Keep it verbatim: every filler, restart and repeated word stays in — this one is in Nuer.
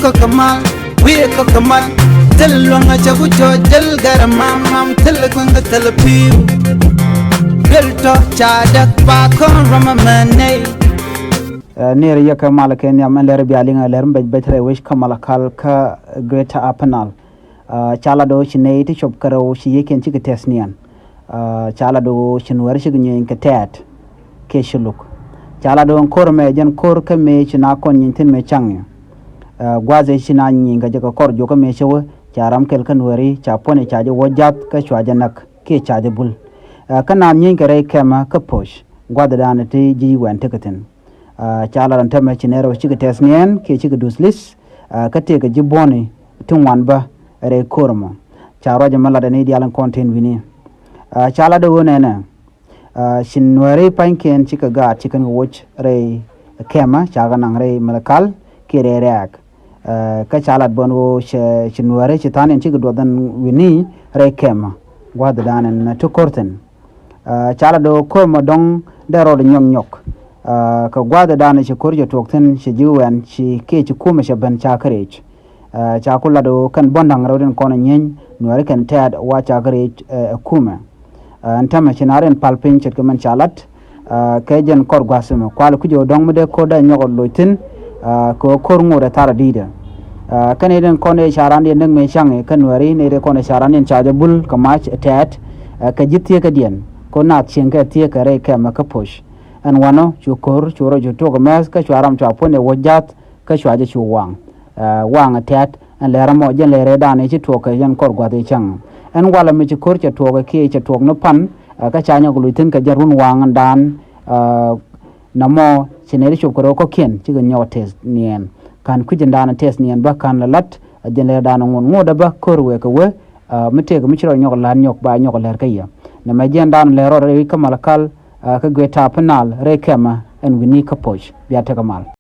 Kɔk kɛ mal, wi̱i̱ kɔk kɛ mal. Thil luäŋ a cɛ ku cɔ jäl gɛr mam mam, thil kueŋ kɛ thil pi̱i̱u. Duel tɔ ca däk ba kɔn rɔm a mɛ nɛy. Ɛ, ni rɛ yɛ kɛ mal kɛ nhiam ɛn lɛr bia liŋ ɛ lɛr mi bɛc bɛc rɛ wec kä Malakal kä Greater Upper Nile. Ɛ, ca lat do̱ ci nɛy ti cop kɛ rɛw ci yiëkiɛn cikɛ tɛth niɛn. Ɛ, ca lat do̱ ci Nuɛr cikɛ nyieeny kɛ tɛɛt kɛ ci luk. Ca lat do̱ ko̱r mɛ jɛn ko̱r kä mëë ci na kɔn nyieeny thi̱n mëë caŋ. Ɛ, gua̱th ëë ci na nyieeny kɛ jɛ kɛ kɔr juɔk kä mëë cä wä ca ram kɛl kä Nuɛri ca puɔ̱ny ca jɛ wä jath kä cua jɛ näk kiɛ ca jɛ bul. Ɛ, kä naan nyieeny kɛ rɛy kɛmä kä Poc gua̱thdan ti ji̱ wɛn tekɛ thi̱n. Ɛ, ca lat ɛn tämɛ ci nɛy rɛw cikɛ tɛth niɛn kiɛ cikɛ duth li̱th, ɛ, kä tëëkɛ ji̱ buɔ̱ni ti ŋuan bä rɛy ko̱r ɛmɔ. Ca ruac ɛmɛ lat ɛn i̱ diaal in kɔn tin wi̱ni. Ɛ, ca lat ɛ ɣöö nɛnɛ, ɛ, ci Nuɛri pa̱nykiɛn cikɛ gaat ci kɛn kɛ woc rɛy kɛmä ca kɛ naŋ rɛy Malakal kiɛ rɛy rɛ̈ɛ̈k. Ɛ, kä ca lat bä ɛn ɣöö cɛ ci Nuɛri ci tha̱a̱ŋ in cikɛ duɔth ɛn wi̱ni rɛy kɛmä gua̱thdan ɛn ti ko̱r thi̱n. Ɛ, ca lat do̱ ko̱r mɔ dɔ̱ŋ dee rɔɔdɛ nyɔk nyɔk. Ɛ, kɛ gua̱a̱th ɛ da̱a̱n ci ko̱r cɛ tuɔɔk thi̱n ci ji̱ wɛn ci kiɛ ci kumɛ cɛ ben ca kä rɛc. Ɛ, ca ku lat do̱ kɛn buɔ̱n da̱ŋ rɛw tin kɔn ɛ nyieeny Nuɛri kɛn tɛɛt wa ca kä rɛc, ɛ, ɛ kumɛ. Ɛ, ɛn täämɛ ci na rin pal piny ce̱tkɛ mɛn ca lat. Ɛ, kɛ jɛn kɔr gua̱a̱th ɛmɛ kual kui̱c ɣöö dɔ̱ŋ mi dee ko̱r dee nyɔk ɛ loc thi̱n. Ɛ, kɛ ɣöö ko̱r ŋot ɛ thar ɛ di̱i̱dɛ. Ɛ, kä nɛy tin kɔn ëë ca raan diɛn näk mëë caŋ i̱ kä Nuɛri nɛy tin kɔn ëë ca raan diɛn ca jɛ bul kɛ mac ɛ tɛɛt. Ɛ, kɛ ji̱ thieekä diɛn ko̱ naath cieŋ kɛ thieekä rɛy kɛmä kä Poc. Ɛn wanɔ cu ko̱r cu rɔ cu tuɔk ɛ mɛth kä cua ram cua puɔ̱ny ɛ wä ja̱th kä cua jɛ cu waŋ. Ɛ, waŋ ɛ tɛɛt ɛn lɛr ɛmɔ jɛn lɛr ëëdan ëë ci tuɔk kɛ jɛn kɔr gua̱th ëë cäŋ. Ɛn walɛ mi ci ko̱r cɛ tuɔk ɛ kiɛ cɛ tuɔk ni pan, ɛ, kä ca nyɔk luc thi̱n kɛ jɛn run waŋdan. Ɛ, nɔmɔ ci nɛy ti cop kɛ rɛw kɔ̱kiɛn cikɛ nyɔk tɛth niɛn. Ka̱n kui̱c ɛn da̱a̱n tɛth niɛn bä ka̱n lɛ la̱t, ɛ, jɛn lɛr da̱a̱n ŋun ŋotdä bä ko̱r wëë kɛ wee, ɛ, mi tëëk mi ci rɔ nyɔk la̱t nyɔk ba nyɔk lɛr kä yɛ. Nɛmɛ jɛn da̱a̱n lɛr rɔ rɛy kä Malakal, ɛ, kä Greater Upper Nile rɛy kɛmä ɛn wi̱ni kä Poc bia tekɛ mal.